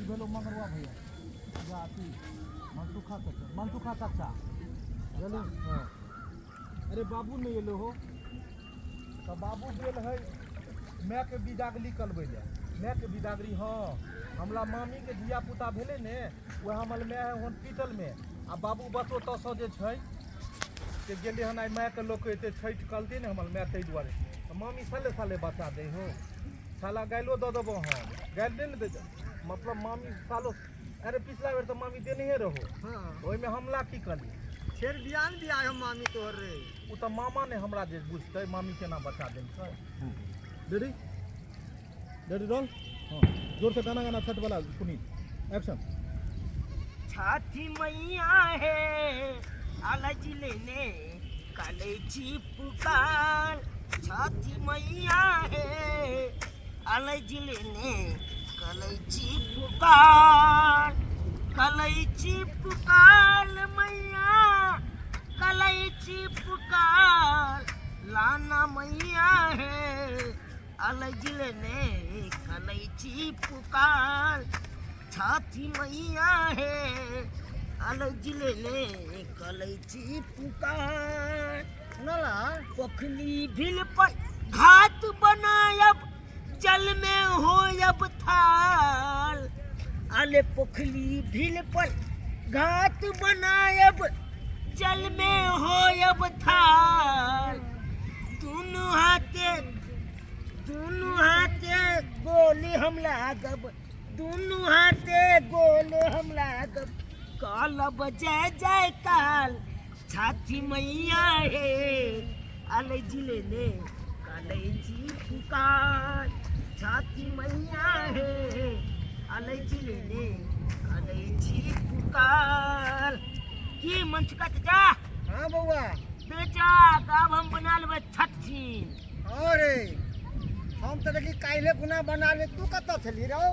भेलो मंगरुआ भैया या अथी मनसुखा चाचा, मनसुखा चाचा गेलू। हँ, अरे बाबू नहि एलो हो तऽ बाबू गेल है मायके बिदागरी करबै लए, मायके बिदागरी। हँ, हमरा मामीके धियापुता भेलै ने, वएह हमर माय है हॉस्पिटलमे, आ बाबू बस ओतऽसँ जे छै से गेलै हन आइ मायके लऽ कऽ एतै, छठि करतै ने हमर माय, ताहि दुआरे। तऽ मामी साले साले बच्चा दै हो, साला गालिओ दऽ देबो हम, गालि नहि ने दै, मतलब मामी सालो। अरे पिछला बेर तऽ मामी देनहे रहो। हाँ। ओहिमे हमला की करी? फेर बियाह ने बियाह हम मामी तोहर रे। ओ तऽ मामा ने हमरा जे बुझतै मामी केना बचा देलकै। Ready ready roll. हाँ, जोर से गाना गाना छठ वाला सुनी, एक्शन। छठी मैया हे अलज लेने कलैची पुकार, छठी मैया हे अलज लेने कलैची पुकार, कलैची पुकार मैया, कलैची पुकार लाना मैया हे अलज लेने कलैची पुकार, छठी मैया हे अलज लेने कलैची पुकार। सुनला? पोखली भील पर घात बनायब, जल में होयब थाल, अले पोखली भील पर घात बनायब, जल में होयब थाल, दुनू हाथे दुनू हाथे गोली हम लागब, दुनू हाथे गोल हम लागब, कलब जय जय काल, छाती मैया हे अलजी लेने कलैची पुकार, छाती मैया हे अलजी लेने कलैची पुकार। की मंचका चाचा? हाँ बौआ। बेचा आब हम बना लेबै छठ छीन। हाँ रे, हम तऽ देखी काल्हि खुना बना ले, तू कतऽ छली रौ?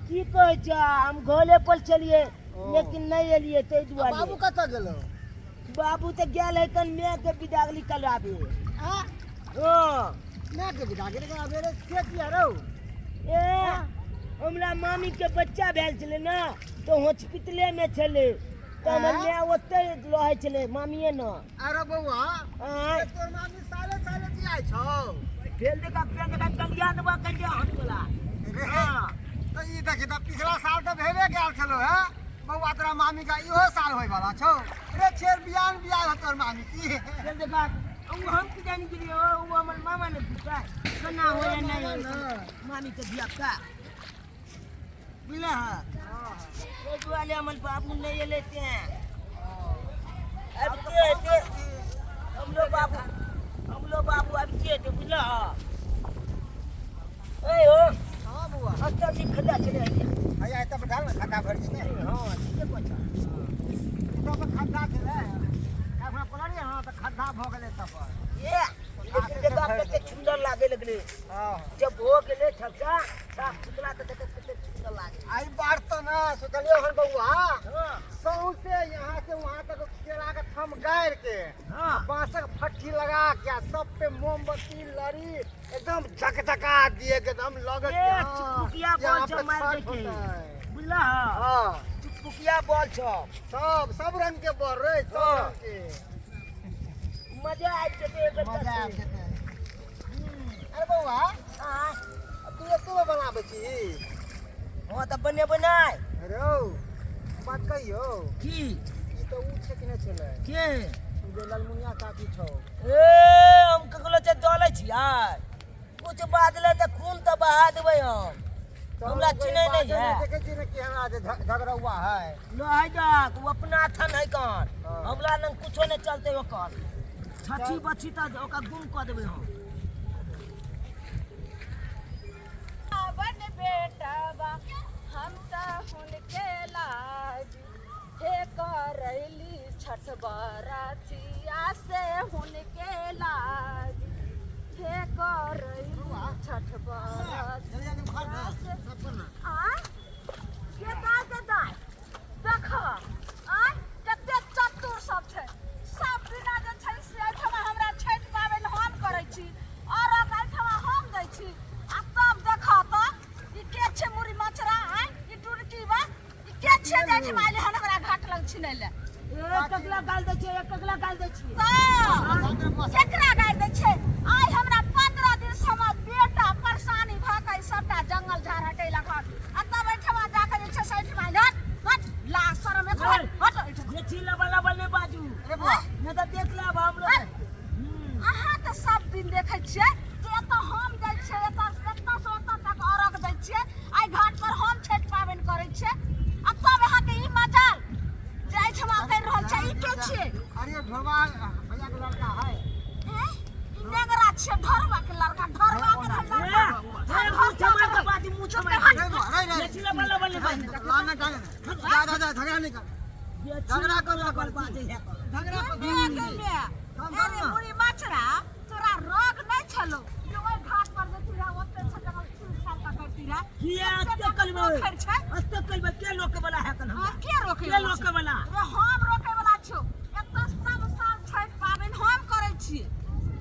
की कहै छ, हम घरे पर छलियै। ओ। लेकिन नहि एलियै ताहि दुआरे। बाबू कतऽ गेलो? बाबू तऽ गेल है कन माय के बिदागरी कराबे। आ? हाँ। माय के बिदागरी कराबे रे, से किया रौ? ए, हमरा मामी के बच्चा भेल छलै ने तऽ हॉस्पिटले मे छलै, तऽ हमर आँय? माय ओतै रहै छलै मामिए ने। अरे बौआ। आँय? तोर मामी साले साले जियाइ छौ? फेर देखा, फेर देखा, कलिया देबा कलिया हाथ वाला। रे। हाँ। तऽ ई देखी तऽ पिछला साल तऽ भेबे गेल छलो हे बौआ तोरा मामी का, इहो साल होय वाला छौ रे, छेर बियाह ने बियाह हो तोर मामी की। फेर देखा, उ हम की जानि गेलियै, ओ हमर मामा ने पूछा केना होय या नहि होय मामी के धिया पुता, बुझल? हाँ। ताहि दुआरे हमर बाबू नहि एलै तें आबिते हेतै हमरो बाबू, हमरो बाबू आबिते हेतै, बुझल? ए हो। हाँ बौआ। अच्छा जी, खदा छलै। हैया एतऽ पर डाल ने, खड्डा भरि जेतै। हँ, ठीके कहै छह। एतऽ पर खड्डा छलै, एखन पकड़ियै। हँ, तऽ खड्डा भऽ गेलै एतऽ पर। ए, लेकिन देखा कते सुंदर लागे लगलै। हँ। जब हो गेलै सबटा साफ सुथरा तऽ देखै कते सुंदर लागे। आई बार तऽ ना सोचलियो हन बौआ। हाँ। सौंसे यहाँ से वहाँ तक केला के थम गाड़ि के, बांसक फट्ठी लगा के, आ सब पे मोमबत्ती लड़ी एकदम झकझका दिए, एकदम लगत। ए, चुकपुकिया बॉल यहाँ छौ पे मारि छठ दै छै। होतै। बुझलह? हाँ। चुकपुकिया बॉल छौ। सब सब रंग के बॉल रे, सब हाँ। रंग के। मजा आबि जेतै एहि बेर। मजा आबि जेतै। अरे बौआ। आँय? तू एतो बनाबै छी? हँ, तऽ बनेबै नहि? रौ, बात कहियौ? की? ई तऽ उ छै कि नहि छलै? के? उ जे ललमुनिया काकी छौ। ए, हम ककरो से डरै छियै? कुछ बाजलै तऽ खून तऽ बहा देबै हम। हमरा चिन्है नहि है। देखै छी ने कि हमरा जे झगड़ौआ है। नहि देख, ओ अपना थन है कन। हाँ। हमरा लग कुछो नहि चलतै ओकर। छछी बछी तऽ ओकरा गुम कऽ देबै हम। बन बेटवा हम तऽ हुनके लाज हे करैली छठ बरथिया से हुनके लाज हे करैली छठ बरथिया से। आ के दाय, के दाय, देख आय कते चतुर सब छै। सब दिना जे छै से एहिठमा हमरा छठि पाबनि हम करै छी और एहिठमा हम दै छी, आ तब देख तऽ ई के छै मुड़ी मचरा। छियै जे एहिठमा एलै हन हमरा घाट लग छिनै लए? एक अगला गाल दै छियै, एक अगला गाल दै छियै। तऽ केकरा गारि दै छै? आइ हमरा 15 दिन से हमर बेटा परेशानी भऽ कऽ ई सबटा जंगल झाड़ हटेलक हन आ तब एहिठमा जाकऽ जे छै से एहिठमा एलै हन। हट, ला शरम एखन, हट हट एहिठमा। बेसी लबल लबल नहि बाजू। अरे बुआ। नहि तऽ देख लेब हम लोग। अहाँ तऽ सब दिन देखै छियै जे एतऽ हम जाइ छियै, एतऽ एतऽ से ओतऽ तक अर्घ दै छियै, एहि घाट पर हम छठि पाबनि करै छियै आ तब अहाँके ई मजाल जे एहिठमा करि रहल छै। ई के छियै? अरे ढोलवा भैया के लड़का है। हैं? ई नेंगरा छियै, ढोरबा के लड़का, ढोरबा के लड़का। मुँह छमार के बाजू, मुँह छमार के। अरे बुआ, रे रे। बेसी लबल लबल नहि बाजू। लाना डाले जा जा जा, झगड़ा नहीं कर। झगड़ा कर लबल बाजै है। झगड़ा कर। अरे मुड़ी मछरा, तोरा रोग नहीं छलो जे ओहि घाट पर जेती रहे, ओते से जगह छील छाल का करती रहे? किया एते कलबै? पोखरि छै। एते कलबै के लोके वाला है कन? हाँ, के रोके के वाला रोके छै? वाला? अरे हम रोके वाला छियौ। एतऽ सब साल छठि पाबनि हम करै छियै।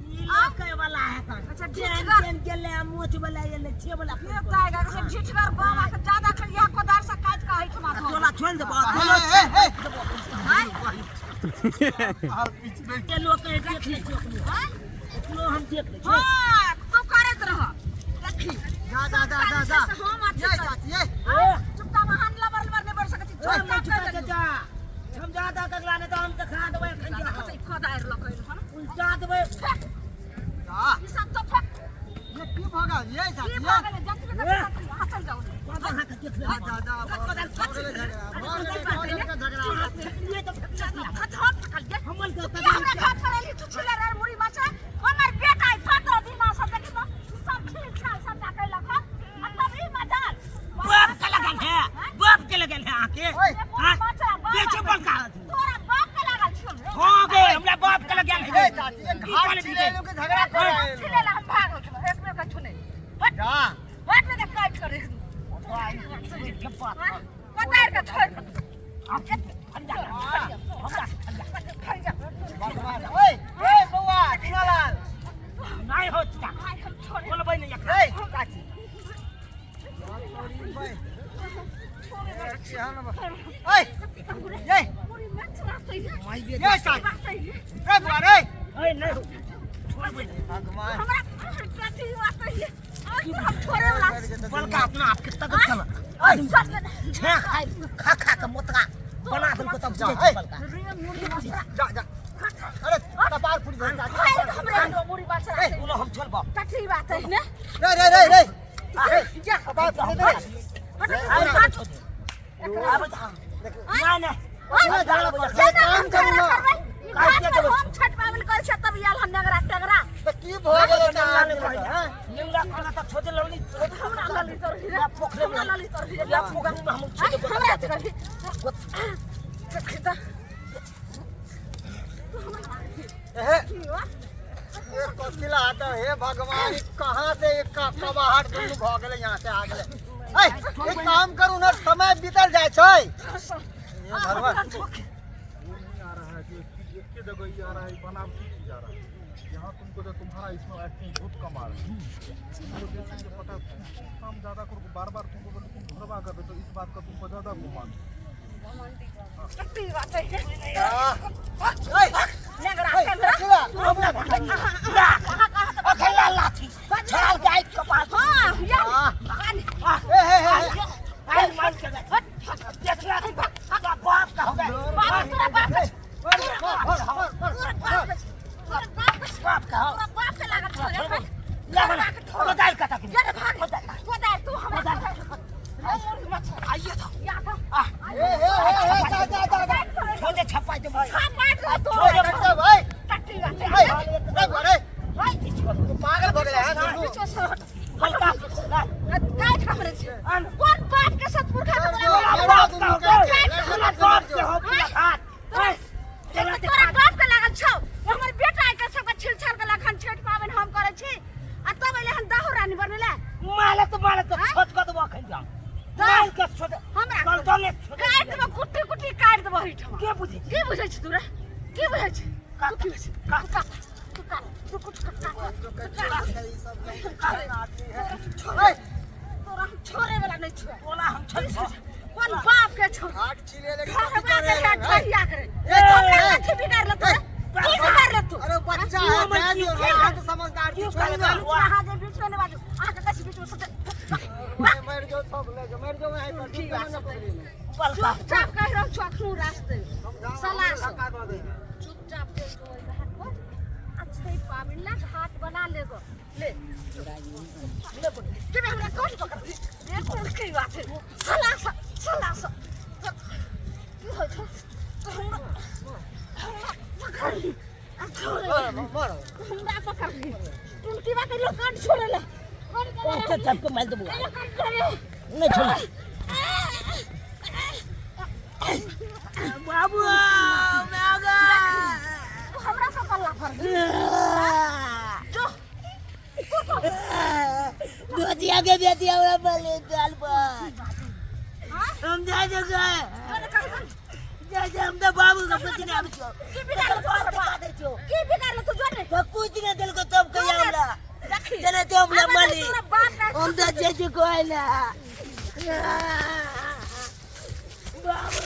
ई लोके वाला है कन? अच्छा, चैन ढिठगर। चैन गेलै आ मोच वाला एलै, छे वाला। ये जाएगा से ढिठगर बाबा के ज्यादा खलिया कोदार से काटि के एहिठमा धऽ तोला छोड़ि देबो। ए ए ए। के लोक के देख लै छियै अपनो। आँय? अपनो हम देख लै छियै। हाँ, तू करैत रह, देखी। जा जा जा जा जा। से हम अथी ये करब। चाची ये। आँय? चुपचाप अहाँ लबर लबर नहि बढ़ि सकै छी। ए, चुपचाप मोच कहि का देलियौ। चाचा हम ज्यादा कगला नहि तऽ हम देखा देबै एखन। देखै जा छै, कोदारि लऽ कऽ एलहु हन। उल्टा देबै। फेक, जा। ई सब तो फेक। ये की भऽ गेल ये की चाची? भऽ गेलै? जतबे तक ततबे, अहाँ चलि जाउ। बाबा अहाँके देख लेबै। जा जा जा, भऽ गेलै झगड़ा, भऽ गेलै, भऽ गेलै झगड़ा। फेकलियै तऽ फेकलियै। खतम फेकलियै। हमर तू के किया हमरा घाट पर एलही? तू छिले रे मुड़ी माछा। हमर बेटा ई 15 दिना से देखी तऽ ई सब छील छाल सबटा कयलक हन आ तब ई मजाल। बाप के लगल है, बाप के लगल है अहाँके। ओए। मुड़ी माछा, बाबा बेचो के। बलका। तोरा बाप के लागल छौ रे। हाँ गे, हमरा बाप के लगल है। ए चाची, ये घाट छिले के झगड़ा कर रहे हैं। छिले ला हम भागल छलहुँ, एक बेर कछु नहि। हट। जा। हट, नहि तऽ काटि कऽ राखि दू। कोदारि के छोड़ि कऽ। भगवान, ओए ए बौआ टीनालाल। नहीं हो चाचा, भाइ हम छोड़े। बोलबै नहीं एकरा। ए चाची, ओए ये। मुड़ी माछा ये चाची, ए बुआ रे। ए नहीं हो, छोड़बै नहीं। भगवान। हमरा कथी बात है? आज हम छोड़े वाला छी। बलका अपना आपके तगत चल। ओइ, चल ने। छे खाइ खा खा के मोतरा बना देलको तब जा, जा ए। बलका। जा जा, अरे कपार फूट गेल चाची। भाइ हमरे मुड़ी माछा। ए, बोलो हम छोड़बो। कथी बात है ने? रे रे रे रे ए, जा। कपार फूट गेल। हट, हट। नहीं नहीं। ओइ, झगड़ा कर, केना काम हम करू झगड़ा ना। करबै? ई घाट पर हम छठ पाबनि करै छियै तब आयल हन नेंगरा टेंगरा। तऽ की भऽ गेलै चाची? निंगरा खाना तक छोड़ लौनी। हमरा लली तोरही रे। या पोखरे में। हमरा लली तोरही रे। या पोखरे में हम छोड़ देबो। हमरा तोरही। देखी तऽ। हे, ये कथी ला आता हे भगवान, ई कहाँ से एक कबाहट दुनू भऽ गेलै, यहाँ से आ गेलै। ए, एक काम करू ने, समय बीतल जाइ छै। हे भगवान। वो नहीं आ रहा है कि एक के जगह ही आ रहा है, बनावटी चीज आ रहा है यहाँ तुमको। जो तुम्हारा इसमें एक्टिंग बहुत कम आ रहा है तुमको, जैसे कि पता है, तुम काम ज्यादा करो। बार बार तुमको बोले तुम भरवा कर दो तो इस बात का तुमको ज्यादा गुमान। कथी बात है? ओए, नेंगरा ओए, टेंगरा। कथी ला? अहाँ कहाँ तऽ अखन ला लाठी छाल के आइ कपार। हाँ, या। आ, हे हे हे हे। आई मार के देख ला, बाप का हो गए। बाप, तोरा बाप के। पर, पर, पर, पर, तोरा बाप के। तोरा बाप के। बाप का हो। तोरा बाप के लागल छौ रे। ला बना कोदाल का तक। जा रे भाग। कोदारि तू हमरा। आइए तो। या तऽ। हे हे हे हे, जा जा जा जा। छोड़ दे, छप्पा दे। खा मारि दो तोरा। ओए, कट जा भाई। कट्टी बात है। ओए, रे बुआ रे, तू पागल भऽ गेलै हँ दुनू। बीचो से हट। बलका काटि हमरे छै। कोन बाप के सतपुरखा के लड़ बोला? जो, लड़ बाप दुनू का हो के। गए, लड़ जो, बाप लड़ जो। के हो पूरा हाथ। तोरा बाप के लागल छौ। हमर बेटा के सबके छिल छाल के लखन छठि पाबनि हम करै छी आ तब एलै हन दाहो रानी बनेला। माले तो माले तो छोट कर देबो अखन, जा माल के छोट। हमरा कल तो ले छोट। काटि देबो, कुट्टी कुट्टी काटि देबो एहिठाम। के बुझे? की बुझै छी तू रे? की बुझै छी तू? की बुझै छी? तू काट, तू काट, तू कुछ काट। ओए, तोरा हम छोड़े वाला नहीं छौ। तोला हम छोड़। कोन बाप के छौ? घाट कहिया करे हमरा कथी बिगाड़ लेतौ रे? की बिगाड़ लेतौ? अरे बच्चा है, जाए दियो, अहाँ तो समझदार छी, छोड़ दो। अहाँ जे बीच में नहि बाजू, अहाँके कहै छी बीच में सोचै। मर जाओ सब ले जाओ, मर जाओ यहीं पर, ठीक ना पकड़ी में। चुपचाप कहि रहल छौ अखनो रास्ते सलाह सँ। धक्का दऽ दे। चुपचाप चलि जो ओहि घाट पर आ छठि पाबनि ला घाट बना लेगो। ले के हमरा कोन पकड़ ये कोन की बात है सलाह सँ, सलाह सँ। की होइ छौ तो हमरा हमरा पकड़ ली आ छोड़े मर, मर। हमरा पकड़ ली टुनकी बा के लोग काट छोड़े ला। अच्छा सबके मार देबो। लोग काट छोड़े। नहीं छोड़ बाबू तू हमरा से पल्ला फर जो। बेटिया के बेटिया हमरा बले दाल पर हां हम जा जगह जो ने कह जा जा हम तो बाबू के पति ना आबै छौ। की बिगाड़ तू धक्का दै छौ। की बिगाड़ तू? जो ने तो कुछ नहीं दिल को तब कहिया हमरा देखी जना तो हमरा माली तोरा बाप ना। हम तो जे जे कोई ना बाबू।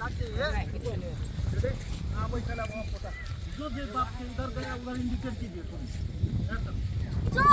चाची, हे। हाँ, बैठल है वहाँ पोता। जो जे बाप के इधर गया उधर इंडिकेट कीजिए तुम। जो।